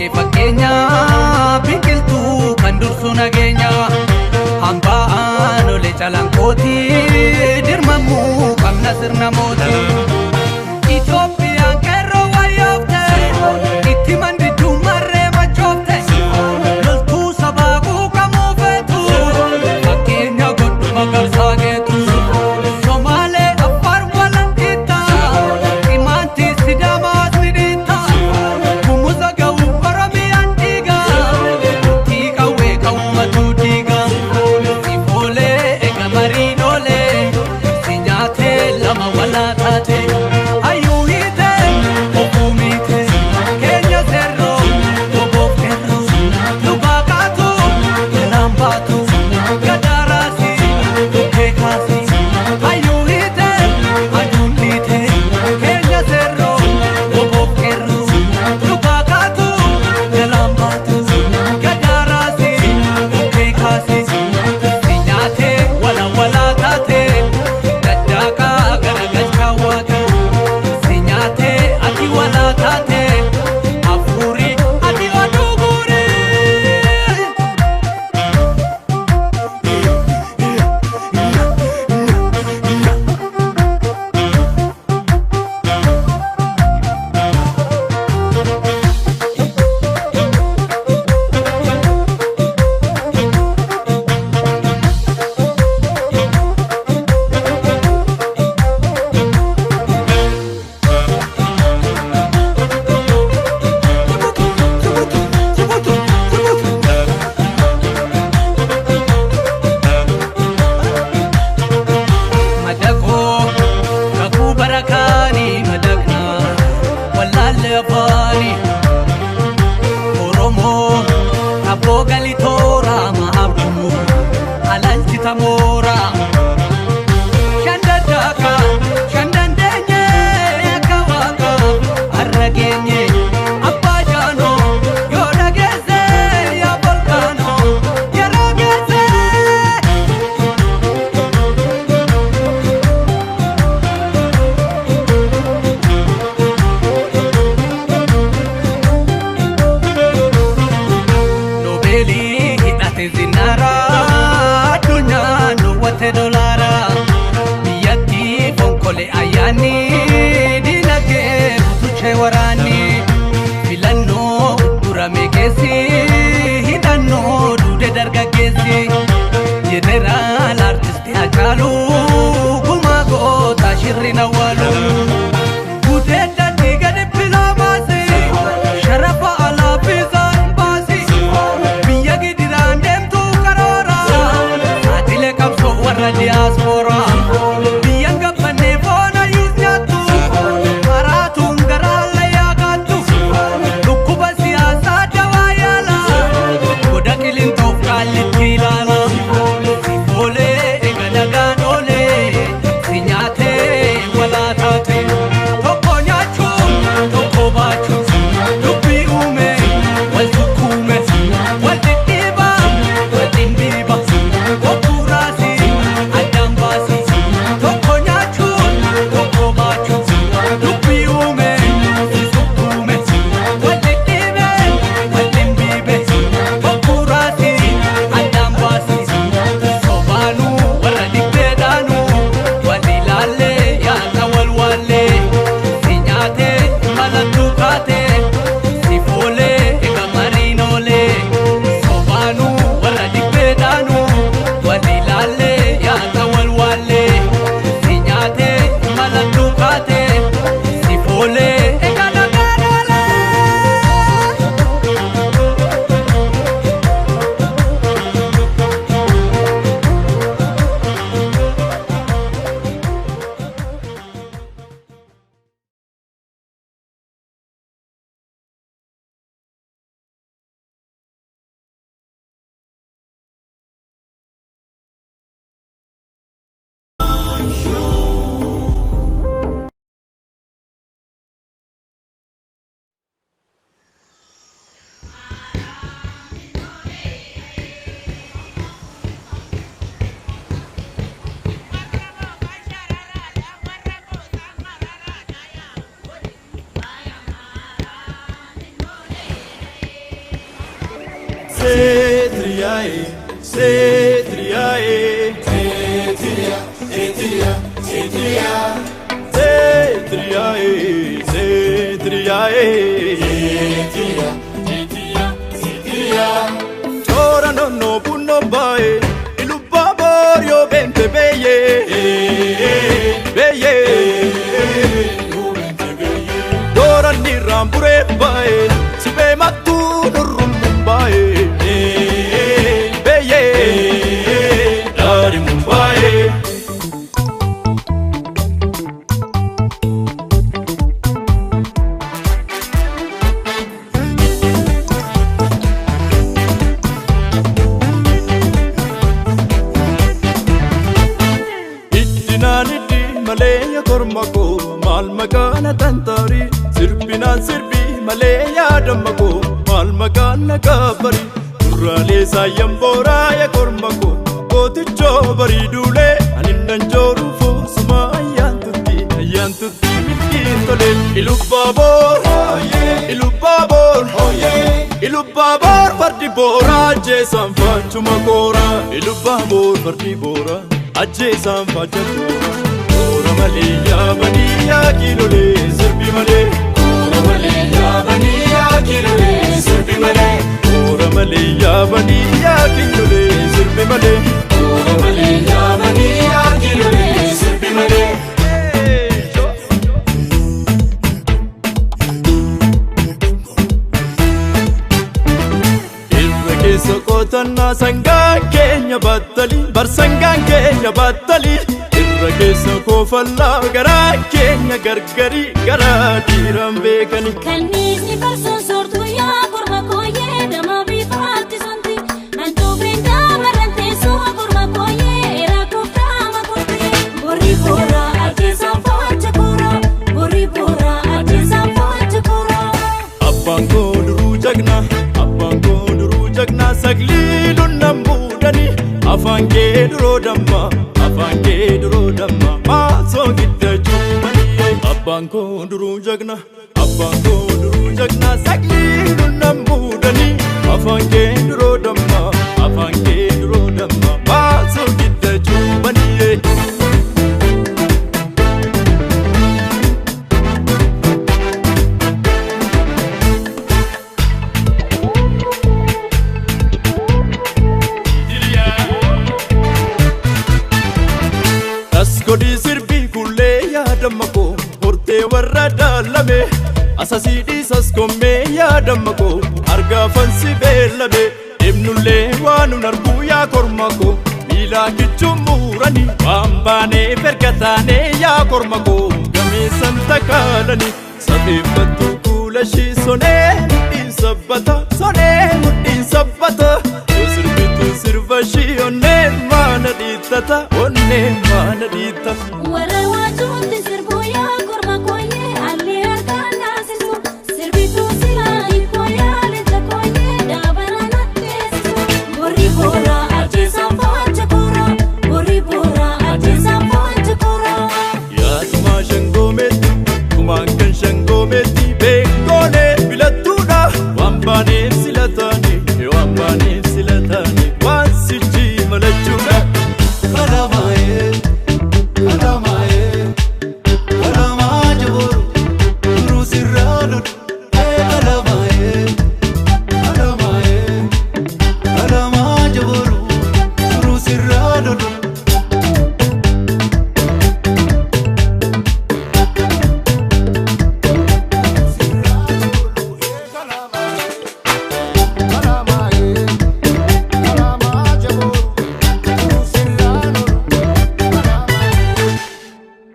Kee fakkeenya biqiltuu kan dursu nageenya. Hambaan olee calanqooti dirmamuu qabna sirna mootii. Itoophiyaan qeerroo wayyoofte itti mandiduu marree machoofte loltuu sabaa quuqamuu feetu fakkeenya godhu magarsaa geetu. Somaalee, Affaar walanqitta, Qimaantii, Sidaamaas ni dhiitta, Gumuza ga'u Oromiyaan dhiiga, murtii qawwee ka'ummatu diiga. Sifoolee eega mariinoolee si nyaatee lama walaa taate hayyuu hiite ofuu miite keenya seerroo oboof qeerroo dhugaa kaatu jalaan baatu gadaaraasi dhukkee kaasi hayyuu hiite aduun dhiite keenya seerroo oboof qeerroo dhugaa kaatu jalaan baatu gadaaraasi dhukkee kaasi si nyaatee wala walaa taate daddaaqaa garagalchaa waaqa si nyaatee ati walaa taate hafuuri ati oduu guurii. Madaqoo kakuu barakaanii madaqna wallaalle afaanii Oromoo abboo galitoora maabduu alalchita moora shandaddaaka shandandeenye akka waaqa har'a geenye abbaa jaanoo yoo dhageesse yaa volkaanoo yeroo geesse. Noobeelii hidhate zinaaraa addunyaan dhoowwate dolaaraa biyyatti fonkole ayyaanni dinagdee butuchee waraanni filannoo durame keessi hidhannoo duude dargaggeessi jeneraal artisti Hacaaluu gumaa goota shirri nawwaalu. Gudeedda dhiiga dippiloomaasi sharafa alaa fi baasi biyya gidiraan deemtuu karoora saaxilee qabsoo warra diyaaspooraa biyyan gabbannee foon ayyuus nyaattu maraatuun garaa layyaa kaattu dhukkuba siyaasaa dawaa yaaltu. Seetiriyaaye seetiriyaaye seetiriyaa seetiriyaa seetiriyaa seetiriyaaye seetiriyaaye seetiriyaa seetiriyaa seetiriyaa. Toora nonno bunno baaye ilubba booriyoo beente beeye beeye. Dooranni raamburee baaye sibee mattuu nurrummuun baaye beeye daarimuun baaye. Iddinaan iddi malee yaa korma koo maal maqaana tantaari sirbinaan sirbi malee yaadamma koo maal maqaana kaabari duraalee saayyan booraa yaa korma koo gootichoo barii duulee ani nan jooru foosuma ayyaan tutti ayyaan tutti milkiin tole Ilubbaaboor Ilubbaaboor Ilubbaaboor fardi booraa ajjeesaan faachuma kooraa Ilubbaaboor fardi booraa ajjeesaan faacha kooraa Koora malee yaabanii yaa kiilolee sirbi malee Koora malee yaabanii yaa kiilolee sirbi malee Koora malee yaabanii yaa kiilolee sirbi malee Koora malee yaabanii yaa kiilolee sirbi malee. Irra keessa qotannaa sangaan keenya battalii bar sangaan keenya battalii irra keessa koofallaa garaa keenya gargarii garaa dhiiran beekanii. Kanniisni farsoon soortuu yaa korma kooyee dama bifaatti sonti. Mantuufiin daamarran teessoo korma kooyee rakkoo makurti. Borii boora ajjeesaan faacha koora. Borii boora ajjeesaan faacha koora. Abbaan koo duruu jagna abbaan koo duruu jagna saglii lunnan buudhani afaan kee duroo damma afaan kee duroo damma maasoo gidda cuubbanii. Abbaan koo duruu jagna abbaan koo duruu jagna saglii lunnan buudhani afaan kee duroo damma afaan kee duroo damma maasoo gidda cuubbanii. Tas godhii sirbii kullee yaadamma koo hortee warra daalame asasii dhiisas gommee yaadamma koo argaafansi beellame deemnullee waan nun arguu yaa korma koo miilaa kichuun muurani waan baaneef erga taanee yaa korma koo gameessan takaalani safeeffattuu kuula ishii sonee mudhiin sabbata sonee mudhiin sabbata yoo sirbitu sirba ishii onnee maana dhiittata onnee maana dhiittata. Warra waajuutti sirbuu yaa korma kooyee allee harkaan naasisu. Sirbituu silaa hiikoo yaa leenca kooyee daabara natteessisu. Borii boora ajjeesaan faacha koora. Borii boora ajjeesaan faacha koora. Yaasumaa shangoometti kumaan kan shangoometti beekoonee filattuudha waan baaneef sila taane waan baaneef sila taane waan sichi malachuudha. Kalamaye, kalamaye, kalamaa jaboru, duruu sirraa lolu. Kalamaye, kalamaye, kalamaa jaboru, duruu sirraa lolu.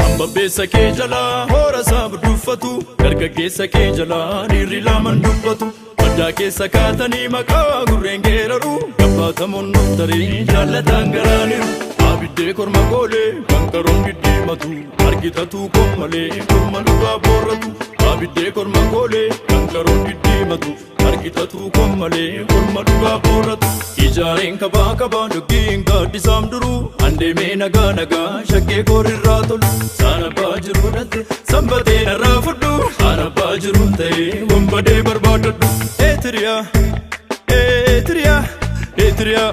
Hambabbeessa kee jalaa hoora isaa duffatu dargaggeessa kee jalaa dhiirri lamaan dubbatu baddaa keessa kaatanii maqaa gurreen geeraru gabbaatamuun nuftarii jaallataan garaaniru abiddee korma goolee kan karoon diddiimatu argitatu malee korma dhugaa boorratu abiddee korma goolee kan karoon diddiimatu argitatu malee korma dhugaa boorratu ijaareen kabaa kabaa doggiin gaaddisaam duruu andeemee nagaa nagaa shaggee koorrirraa tolu saanabbaa jiruu dhatte sanbatee narraa fudhu saanabbaa jiruun ta'ee wanbadee barbaadadhu eetiriyaa eetiriyaa eetiriyaa.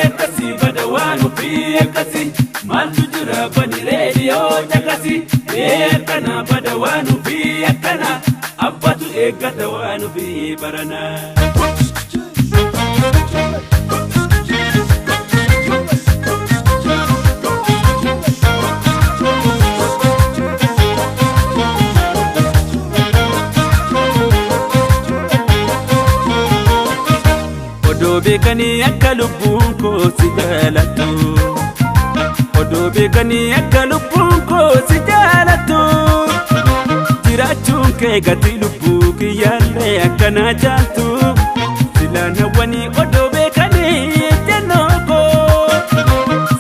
Akkasii bada waan ofii akkasii maaltu jira bani reediyoo caqasii. Akkana bada waan ofii akkana abbatu eeggata waan ofii barana. Odoo beekanii akka lubbuun koo si jaalattu. Odoo beekanii akka lubbuun koo si jaalattu. Jiraachuun kee gatii lubbuu kiyyaallee akkanaa caaltu. Silaan hawwanii odoo beekanii jennoo koo.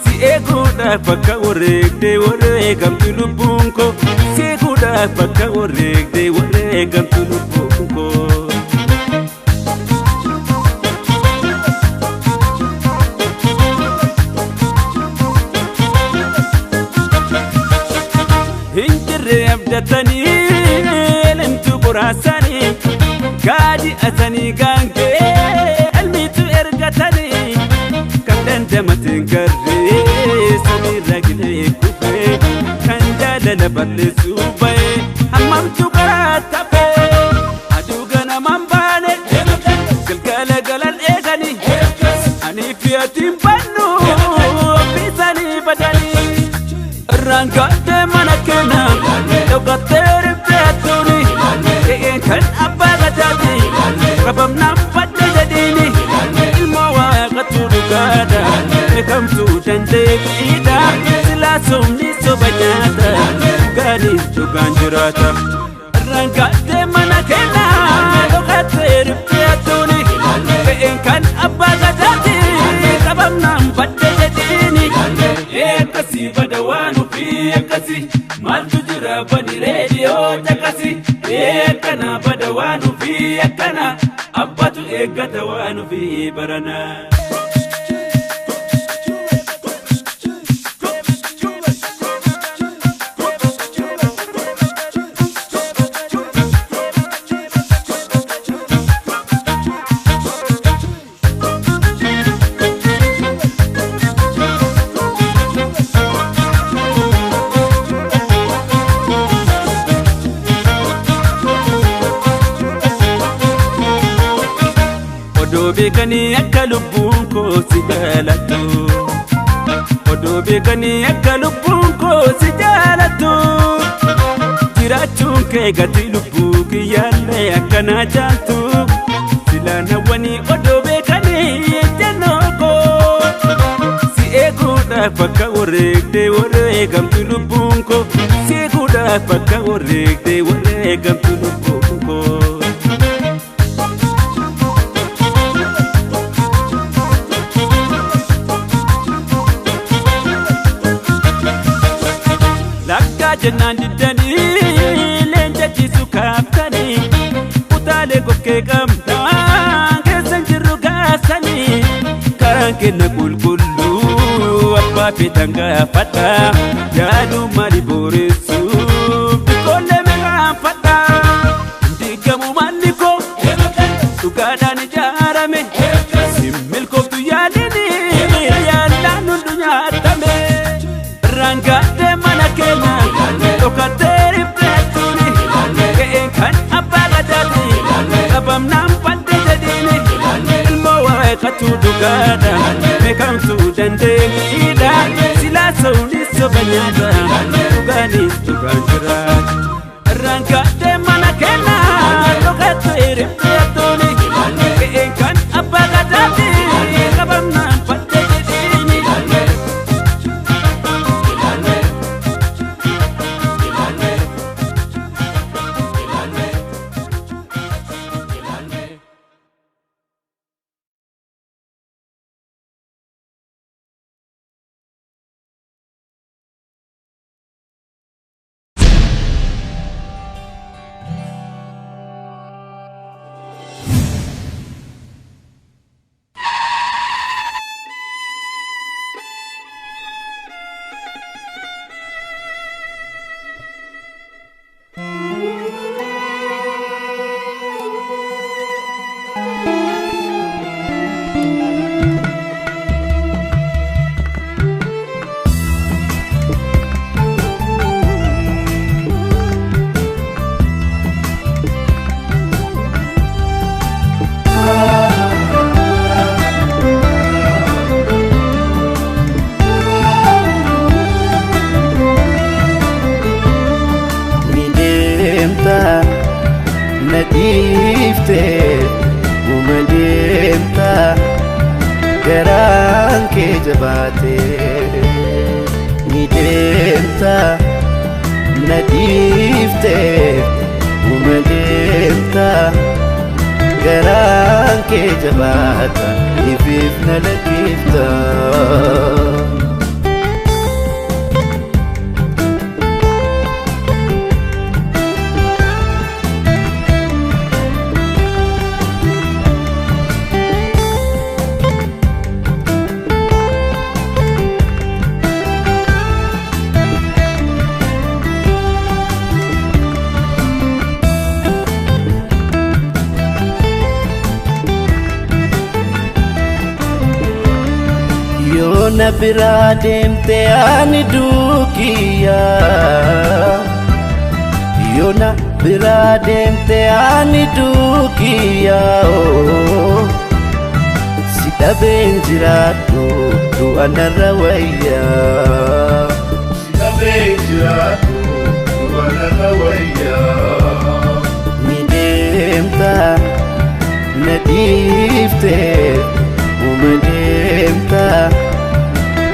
Si eeguudhaaf akka wareegdee wareegamtu lubbuun koo. Si eeguudhaaf akka wareegdee wareegamtu lubbuun koo. Hinjirre abdatanii elemtu boraasanii gaadi asanii gaangee elmiitu ergatanii kan dandamateen garree samiirra gilee kufee kan jaalala balleessuu ba'ee hammamtu karaa tafee aduu ganamaan baane galgala galan eeganii ani fi atiin bannu ofiisanii badanii. Irraan kaatee mana keenya dhokattee riphee hattuuni qe'een kan abbaa gadaati qabamnaan badde jedhiini ilmoo waaqatu dhugaadha beekamtuu dandeettiidha silaa somni soba nyaata dhugaaniif dhugaan jiraata. Irraan kaatee mana keenya dhokattee riphee hattuuni qe'een kan abbaa gadaati qabamnaan badde jedhiini. Akkasii bada waan ofii akkasii maaltu jira bani reediyoo caqasii. Akkana bada waan ofii akkana abbatu eeggata waan ofii barana. Odoo beekanii akka lubbuun koo si jaalattu. Odoo beekanii akka lubbuun koo si jaalattu. Jiraachuun kee gatii lubbuu kiyyaallee akkanaa caaltu. Silaan hawwanii odoo beekanii jennoo koo. Si eeguudhaaf akka wareegdee wareegamtu lubbuun koo. Si eeguudhaaf akka wareegdee wareegamtu lubbuun koo. Lakkaa jennaan diddanii leenca ciisu kaaftanii kutaalee kokkee qabnaa keessan jirru gaasanii karaan kenna qulqulluu abbaa feetan gaafadha yaaduu maali booressuuf dhiqoollee meeqaanfadha diigamuu maalli koo dhugaadhaan ijaarame hin milkooftu yaalini yaallaan hundu nyaatame. Irraan kaatee mana keenya dhokattee rifleettuuni qe'een kan abbaa gadaati qabamnaan badde jedhiini ilmoo waaqatu dhugaadha beekamtuu dandeettiidha silaa soomni soba nyaata dhugaanis dhugaan jiraata. Irraan kaatee mana keenya dhokattee rifleettuuni qe'een kan abbaa gadaati qabamnaan badde jedhiini. Garaan kee jabaate ni deemta na dhiifte uma deemta garaan kee jabaata ifiif na lakkifta. Yoo na biraa deemte ani duukiyya. Yoo na biraa deemte ani duukiyya. Si dhabeen jiraadhu du'a narra wayya. Si dhabeen jiraadhu du'a narra wayya. Ni deemta na dhiifte uma deemta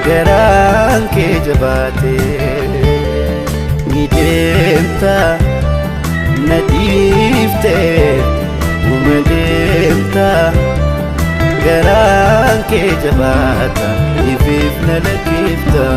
garaan kee jabaate ni deemta na dhiifte uma deemta garaan kee jabaata ifiif na lakkifta.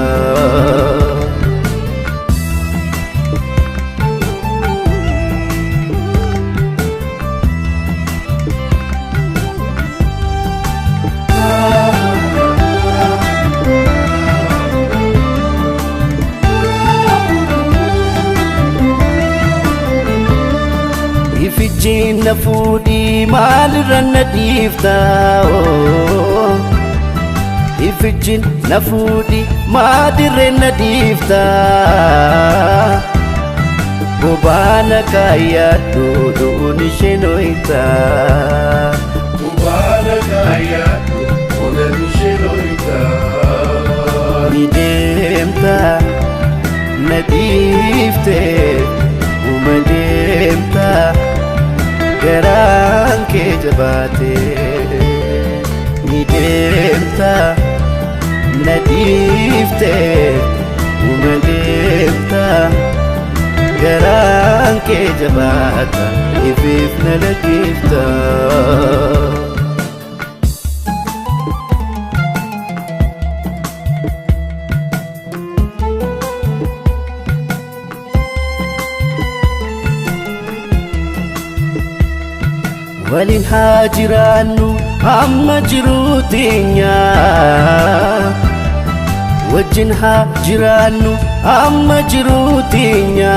Ifijjiin na fuudhii maalirra na dhiifta? Ifijjiin na fuudhii maadirre na dhiifta? Bobaana kaayyaadhu du'uun isheen hoyta. Bobaana kaayyaadhu olaan isheen hoyta. Ni deemta na dhiifte uma deemta garaan kee jabaate ni deemta na dhiifte uma deemta garaan kee jabaata ifiif na lakkifta. Waliin haa jiraannu hamma jiruu teenya. Wajjin haa jiraannu hamma jiruu teenya.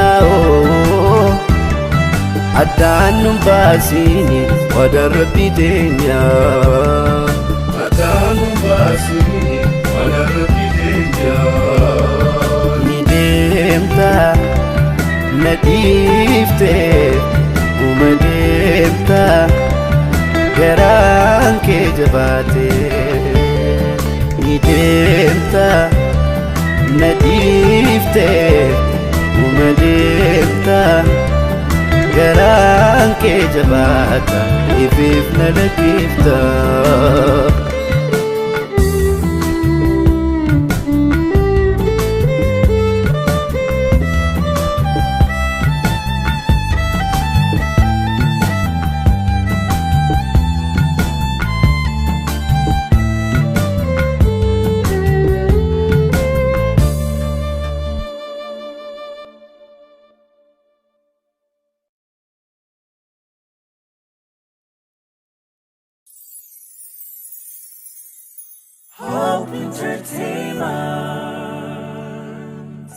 Addaan nun baasini waadaan rabbii teenya. Addaan nun baasini waadaan rabbii teenya. Ni deemta na dhiifte uma deemta garaan kee jabaate ni deemta na dhiifte uma deemta garaan kee jabaata ifiif na lakkifta. Hope Entertainment.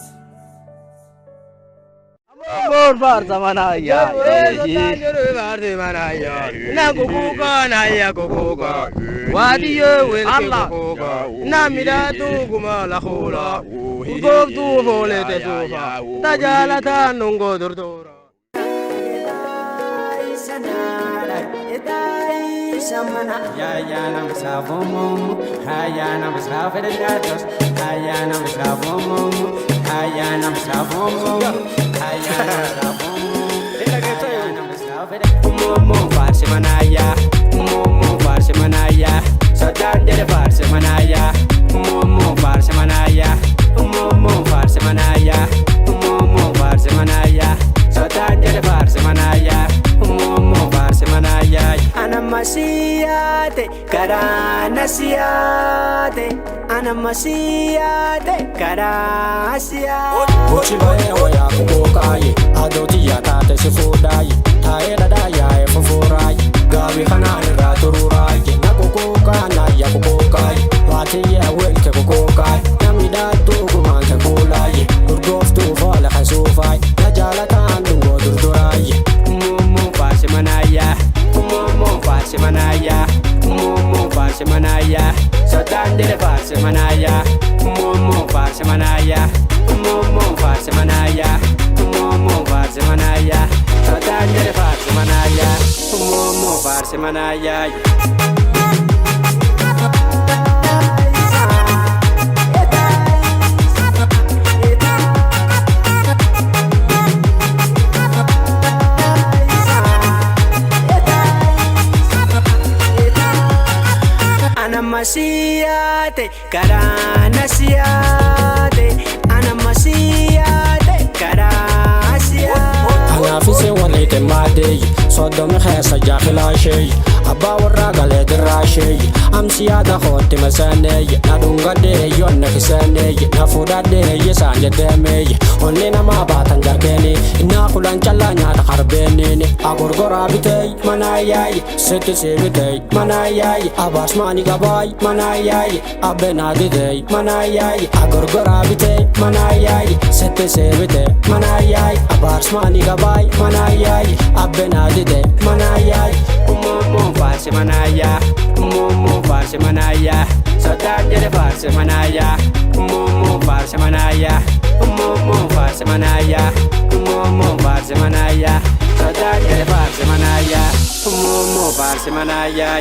siyaate, anamma siyaate, karaa siyaate. Gochi ba'ee wayaa kukuukaaye adootiyyaa taate si fuudhaaye taa'ee dhadhaa yaa'ee fufuuraaye gaabii kanaan irraa turuuraaye na kukuukaa naayya kukuukaaye waatiyyee weelke kukuukaaye namni dhaattuu gumaan ke kuulaaye urgooftuu foola kasuufaaye na jaalataan dhungoo durduraaye. Mummoo faarsi manaayyaa, mummoo faarsi manaayyaa, mummoo faarsi manaayyaa, soddaan jedhe faarsi manaayyaa, mummoo faarsi manaayyaa, mummoo faarsi manaayyaa, mummoo faarsi manaayyaa, soddaan jedhe faarsi manaayyaa, mummoo faarsi manaayyaa. Anamma siyaate, karaa na siyaate, anamma siyaate, karaa siyaate. Anaafisee walitti maadeey soddomi keessa jaakilaasheey abbaa warraa galee dirraasheey amsi yaada kootti masaaneey na dhungadhee yoonna kisaaneey na fuudhadhee isaan jedheemeey onni namaa baatan jarkeeni innaa kulan callaa nyaata qarbeeniin agorgoraa biteey manaayaay sitti sii biteey manaayaay abaasmaani gabaay manaayaay abbeenaa diteey manaayaay agorgoraa biteey manaayaay sitti sii bitee manaayaay abaarsmaani gabaay manaayaay abbeenaa dite manaayaay. Mummoo faarsi manaayyaa, mummoo faarsi manaayyaa, soddaan jedhe faarsi manaayyaa, mummoo faarsi manaayyaa, mummoo faarsi manaayyaa, mummoo faarsi manaayyaa, soddaan jedhe faarsi manaayyaa, mummoo faarsi manaayyaa.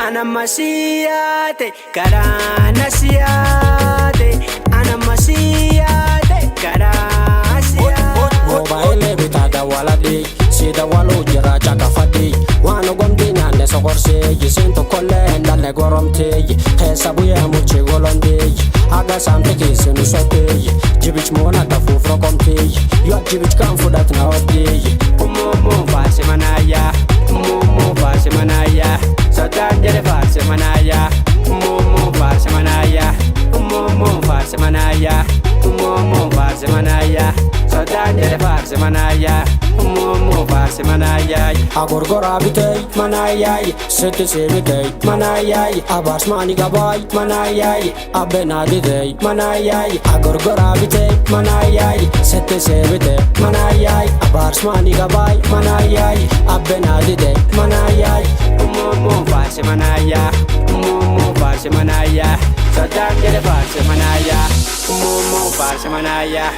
Anamma siyaate, karaa na siyaate, anamma siyaate, karaa siyaate. Moobaayilii bitaa dawwaladhii si dawwaluu jira caqafadhii waan ogomdii nyaanne soqorsee isiin tokkollee hin dhalle goromtee keessa bu'ee muchi golomtee haga saamte keessi nu sottee jibich moona tafuuf roqomtee yoo jibich kan fudhat na oddee. Mummoo faarsi manaayyaa, mummoo faarsi manaayyaa, soddaan jedhe faarsi manaayyaa, mummoo faarsi manaayyaa, mummoo faarsi manaayyaa, mummoo faarsi manaayyaa, soddaan jedhe faarsi manaayyaa, mummoo faarsi manaayyaa. Agorgoraa bitee manaayaay sitti sii bitee manaayaay abaasmaani gabaay manaayaay abbeenaa ditee manaayaay agorgoraa bitee manaayaay sitti sii bitee manaayaay abaarsmaani gabaay manaayaay abbeenaa ditee manaayaay. Mummoo faarsi manaayyaa, mummoo faarsi manaayyaa, soddaan jedhe faarsi manaayyaa, mummoo faarsi manaayyaa.